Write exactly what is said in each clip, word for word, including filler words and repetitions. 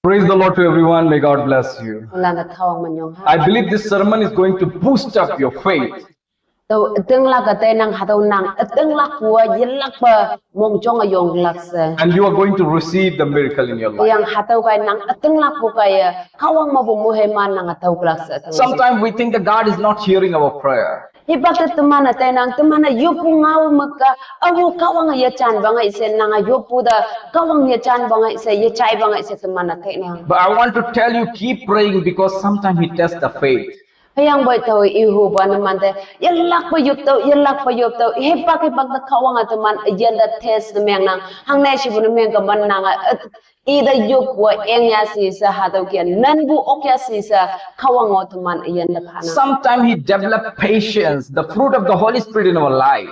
Praise the Lord to everyone. May God bless you. Landa Kahwang manyong ha. I believe this sermon is going to boost up your faith. Tau tengla ka tai nang hatau nang tengla kua yelak pa mong chong ayong laksa. And you are going to receive the miracle in your life. Yang hatau kai nang tengla kua kai Kahwang ma bu muhe man nang hatau laksa. Sometimes we think that God is not hearing our prayer. Hipak te teman a tai nang teman a yopu ngau maka awu Kahwang ya chan bang ai se nang a yopu da Kahwang ya chan bang ai se ya chai bang ai se teman a tai nang. But I want to tell you, keep praying because sometimes He tests the faith. Hayang bai tau ihu ba na man te yelak pa yop tau yelak pa yop tau hipak hipak da Kahwang a teman a yan da test na meng nang hang ne shi bu na meng ka man nang a i da yop wa eng ya si sa hatau kia nan bu ok ya si sa Kahwang o teman a yan da pa nang. Sometimes He develops patience, the fruit of the Holy Spirit in our life.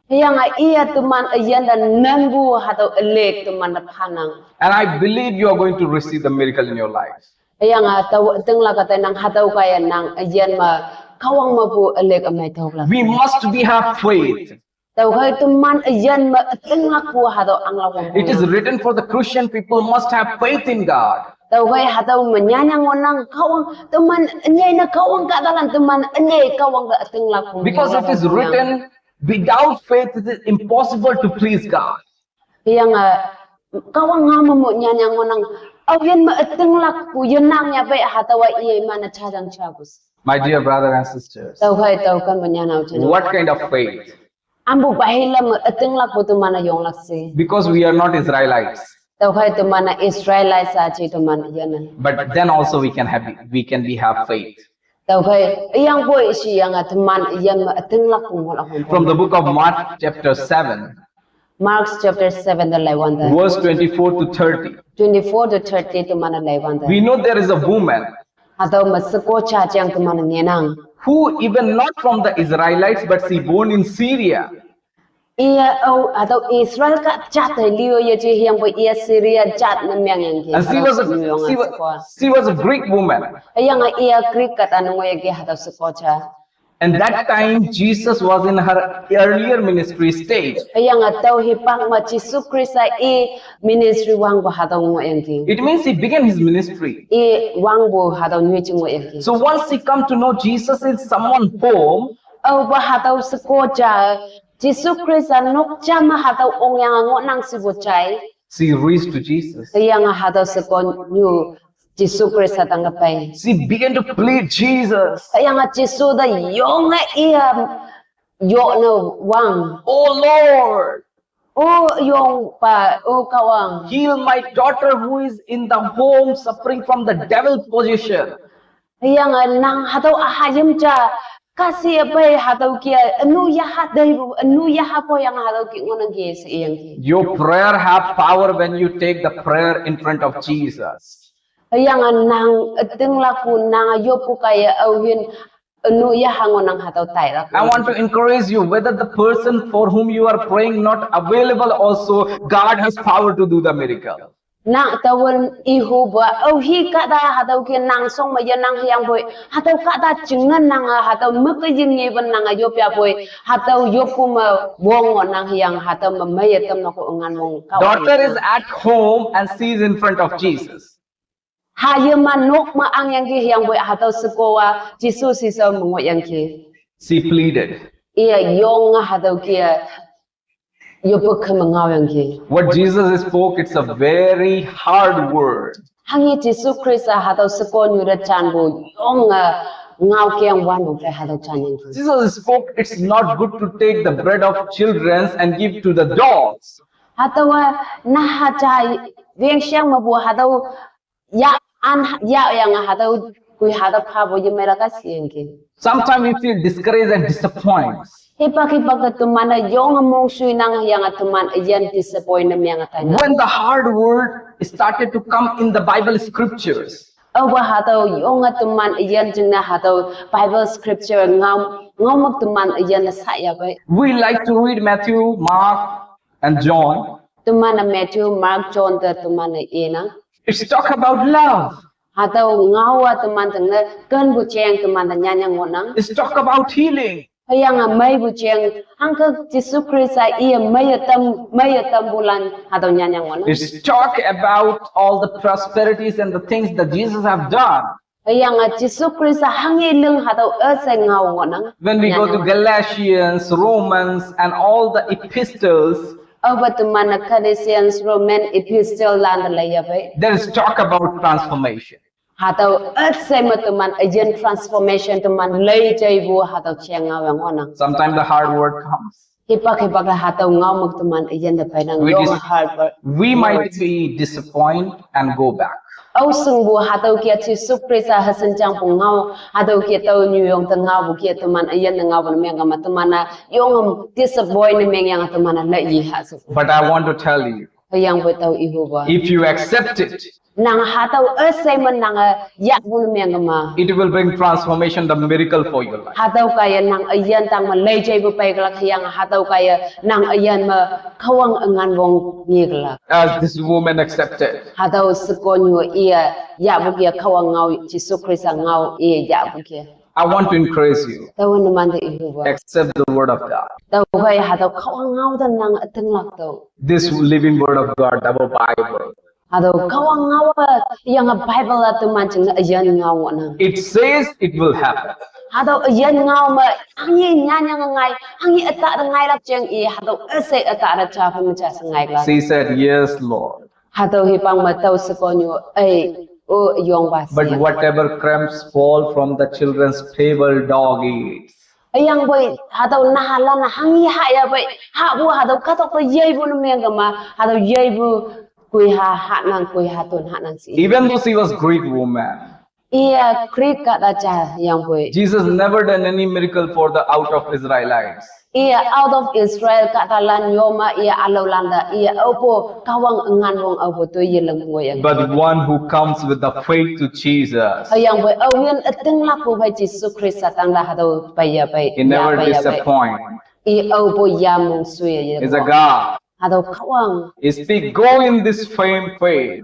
Yang a iya teman a yan da nan bu hatau elek teman da pa nang. And I believe you are going to receive the miracle in your life. Yang a tau tengla ka tai nang hatau kaya nang a yan ma Kahwang ma bu elek amai tau la. We must be have faith. Tau kai teman a yan ma tengla ku hatau ang la wang. It is written for the Christian people must have faith in God. Tau kai hatau ma nyanyang wanang Kahwang teman nyai na Kahwang ka dalan teman nyai Kahwang ka tengla ku. Because it is written, without faith it is impossible to please God. Yang a Kahwang ngam mo nyanyang wanang au yan ma tengla ku yan nang ya bai hatau a iya mana chajang chagus. My dear brother and sisters, Tau kai tau kan ma nyanau chajang. What kind of faith? Ambu bahila ma tengla ku teman a yong laksi. Because we are not Israelites. Tau kai teman a Israelite sa chi teman yan. But then also we can have we can be have faith. Tau kai yang koi shi yang a teman yan ma tengla ku mo la hon. From the book of Mark chapter seven, Mark chapter seven da lai wan da. Verse twenty-four to thirty. Twenty-four to thirty teman a lai wan da. We know there is a woman Hatau ma seko cha chang teman a ngenang. Who even not from the Israelites, but she born in Syria. Iya au hatau Israel ka chat hai liu ya chi hiang bo iya Syria chat na miang yang ki. And she was a she was, she was a Greek woman. Yang a iya Greek ka tan ngo ya ki hatau seko cha. And that time Jesus was in her earlier ministry stage. Yang a tau hipak ma Jisu Krista i ministry wang bo hatau ngo yang ki. It means he began his ministry. I wang bo hatau nyui chi ngo yang ki. So once she come to know Jesus is someone home, Au ba hatau seko cha Jisu Krista nok cha ma hatau ong yang ngo nang si bo chai. She reached to Jesus. Yang a hatau seko nyu Jisu Krista tang ka pai. She began to plead Jesus. Yang a Jisu da yong a iya yo na wang. Oh Lord, O yong pa o Kahwang. Heal my daughter who is in the home suffering from the devil possession. Yang a nang hatau a hayim cha kasi a bai hatau kia anu ya ha dai bu anu ya ha po yang hatau ki ngonang ki si yang ki. Your prayer have power when you take the prayer in front of Jesus. Yang a nang tengla ku nang a yopu kaya au hin anu ya ha ngonang hatau tai la. I want to encourage you, whether the person for whom you are praying not available also, God has power to do the miracle. Nang tawon ihu ba au hi kada hatau ki nang song ma ya nang hiang boi hatau kada chingngan nang a hatau maka ying ngi ban nang a yop ya boi hatau yopu ma wong nang hiang hatau ma maya tam na ko ngan wong Kahwang. Daughter is at home and she is in front of Jesus. Ha ye ma nok ma ang yang ki hiang boi hatau seko wa Jisu si sa ma ngo yang ki. She pleaded. Iya yong a hatau kia yopu ka ma ngau yang ki. What Jesus spoke, it's a very hard word. Hang ye Jisu Krista hatau seko nyu da chan bu yong a ngau kiang wan bu pe hatau chan yang ki. Jesus spoke, it's not good to take the bread of children and give to the dogs. Hatau a na ha cha veng siang ma bu hatau ya an ya yang hatau kui hatau pa bu ye me la ka si yang ki. Sometimes we feel discouraged and disappointed. Hipak hipak ka teman a yong a mong sui nang yang a teman a yan disappoint na miang a tai na. When the hard word started to come in the Bible scriptures, Au ba hatau yong a teman a yan jing na hatau Bible scripture ngam ngam mak teman a yan na sa ya bai. We like to read Matthew, Mark, and John. Teman a Matthew, Mark, John da teman a ina. It's talk about love. Hatau ngau a teman tang na kan bu cheng teman da nyanyang ngonang. It's talk about healing. Hüyange meipu jeng, hangke Jesu Khrista iye meiye tam, meiye tampulan hatüo nyanyang ngohnang. It's talk about all the prosperities and the things that Jesus have done. Hüyange Jesu Khrista hanghe ling hatüo üshei ngao ngohnang. When we go to Galatians, Romans, and all the epistles, aope teman-e Galatians, Roman, epistle lan te leiya pei. There is talk about transformation. Hatüo üshei me teman üyin transformation teman lei jeipu hatüo jeng ngao yang ngohnang. Sometimes the hard word comes. Hipak hipak-e hatüo ngao me teman üyin te peinang. We yong dis- hard word. We might be disappointed and go back. Aoshingpu hatüo ke Jesu Khrista heshinjangpu ngao, hatüo ke tao nyuyong te ngaopu ke teman üyin te ngaopu ne mengkema teman-a yong disappoint ne mengyange teman-a lei yi ha she. But I want to tell you, hüyangpoi tao ihupa, if you accept it, nang hatüo üshei me nange yahpu ne mengkema, it will bring transformation, the miracle for your life. Hatüo kaiye nang üyin tang me lei jeipu peikelak hüyange hatüo kaiye nang üyin me Kahwang üngan wong ngekelak. As this woman accepted, hatüo shekonyu iye yahpu ke Kahwang ngao Jesu Khrista ngao iye yahpu ke. I want to encourage you. Taowe numan te ihupa, accept the word of God. Tüokhei hatüo Kahwang ngao te nang ütinglak tüoh. This living word of God, our Bible. Hatüo Kahwang ngao-a yange Bible-a teman jingne üyin ngao ngohnang. It says it will happen. Hatüo üyin ngao me hanghe nyanyange ngai, hanghe ütah te ngailak jeng i hatüo üshei ütah te ja phei me ja she ngaiklak. She said, "Yes, Lord." Hatüo hipang me tao shekonyu, ei, o yongpa she. But whatever crumbs fall from the children's table, dog eats. Hüyangpoi hatüo nahalan hanghe hahya pei, hahpu hatüo kahtok te yeipu ne mengkema, hatüo yeipu koiha hahnang, koiha ton hahnang she. Even though she was Greek woman, iye Greek kahta ja yangpoi, Jesus never done any miracle for the out of Israelites. Iye out of Israel kahtalan yome iye ülaolan te iye aopu Kahwang üngan wong aopu toi yeling ngohyang. But one who comes with the faith to Jesus, hüyangpoi aoyin ütinglakpu phei Jesu Khrista tangte hatüo peiya pei, he never disappoint. I aopu yamong shuiye. Is a God. Hatüo Kahwang. He speak, "Go in this same faith."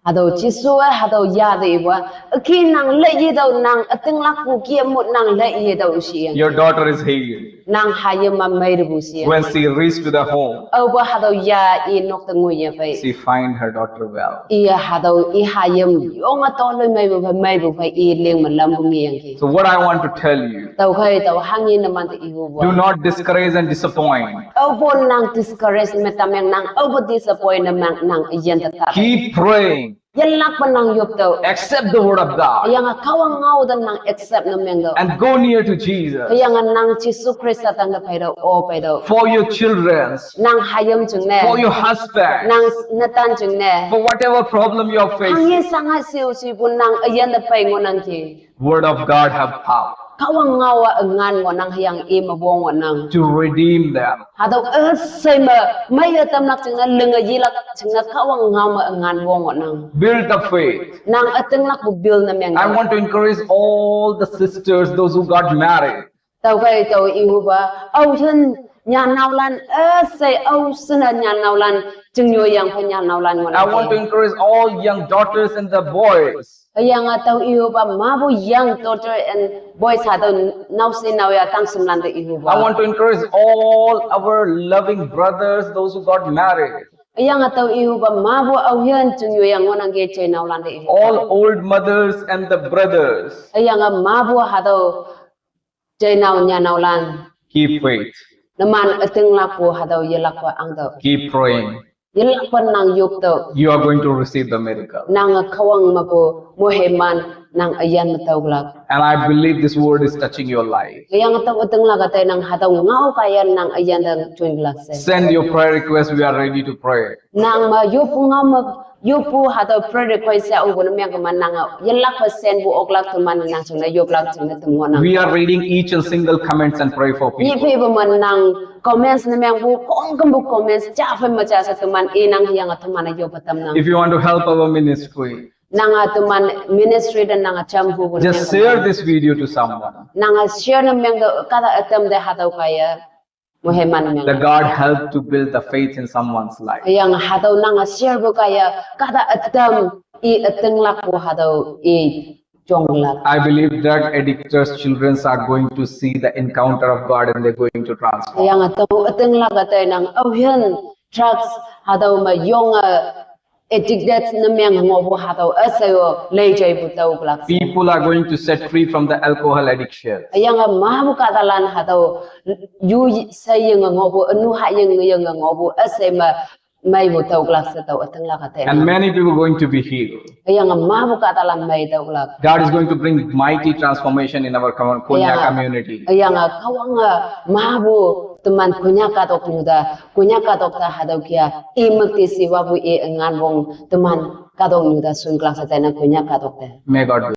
Hatüo Jesu-e hatüo ya te ipa, üki nang lei yetüoh nang ütinglakpu ke mut nang lei yetüoh she. Your daughter is healed. Nang hayim-a meitepu she. When she reached to the home, aope hatüo ya i nok te ngoiye pei, she find her daughter well. Iye hatüo i hayim yonge toloimeipu phei meipu phei i ling me lampu ngeyangki. So what I want to tell you, tüokhei tao hanghe numan te ihupa, do not discourage and disappoint. Aopu nang discourage me tamyang nang, aopu disappoint ne mang nang üyin te ta. Keep praying. Yelakpe nang yop tüoh. Accept the word of God. Hüyange Kahwang ngao te nang accept ne meng tüoh. And go near to Jesus. Hüyange nang Jesu Khrista tangte peitüoh, o peitüoh. For your children. Nang hayim jingne. For your husband. Nang netan jingne. For whatever problem you are facing. Hanghe shanghai shiushipu nang üyin te pei ngohnangki. Word of God have power. Kahwang ngao-a üngan ngohnang hüyange i me wong ngohnang. To redeem them. Hatüo üshei me, meiye tamlak jingne, linge yelak jingne Kahwang ngao me üngan wong ngohnang. Build the faith. Nang ütinglakpu build ne meng. I want to encourage all the sisters, those who got married. Tüokhei tao ihupa, aoyin nyanaolan, üshei aoshinne nyanaolan, chingnyoiyang phei nyanaolan ngohnang. I want to encourage all young daughters and the boys. Hüyange tao ihupa mapu young daughter and boys hatüo naoshe naoyha tangshimlan te ihupa, I want to encourage all our loving brothers, those who got married. Hüyange tao ihupa mapu aoyin chingnyoiyang ngohnangki jeinaolan te ihupa, all old mothers and the brothers. Hüyange mapu hatüo jeinao nyanaolan, keep faith. Numan ütinglakpu hatüo yelakpe angtüoh. Keep praying. Yelakpe nang yop tüoh. You are going to receive the miracle. Nange Kahwang mepu moheiman nang üyin me tüoklak. And I believe this word is touching your life. Hüyange tao ütinglak-a teinang hatüo ngao kaiye nang üyin te jonlak she. Send your prayer request. We are ready to pray. Nang me yoppu ngao me yoppu hatüo prayer request ya upu ne mengkema nange yelakpe sendpu oklak teman nang jingne yoplak jingne tem ngohnang. We are reading each and single comments and pray for people. Nyi pheipu me nang comments ne mengpu khongkümpu comments ja phei me ja she teman inang hüyange teman-e yoppe tamnang. If you want to help our ministry, nange teman ministry te nange jamhupu ne just share this video to someone. Nange share ne meng tüoh kahta ütam te hatüo kaiye moheiman meng. The God help to build the faith in someone's life. Hüyange hatüo nange sharepu kaiye kahta ütam i ütinglakpu hatüo i yonglak. I believe drug addictors' children are going to see the encounter of God and they're going to transform. Hüyange tao ütinglak ütainang aoyin drugs hatüo me yonge addicted ne meng ngohpu hatüo üshei-o leijaipu tüoklak. People are going to set free from the alcohol addiction. Hüyange mepu kahtalan hatüo yu sheiyinge ngohpu, ünu hayingyinge ngohpu üshei me meipu tüoklak she tao ütinglak ütainang. And many people going to be healed. Hüyange mepu kahtalan mei tüoklak. God is going to bring mighty transformation in our com- Konyak community. Hüyange Kahwange mepu teman Konyak kahtoknyu te, Konyak kahtok te hatüo kia imük te shiwapu i nganwong teman kahtoknyu te shunklak she tainang Konyak kahtok te. May God bless.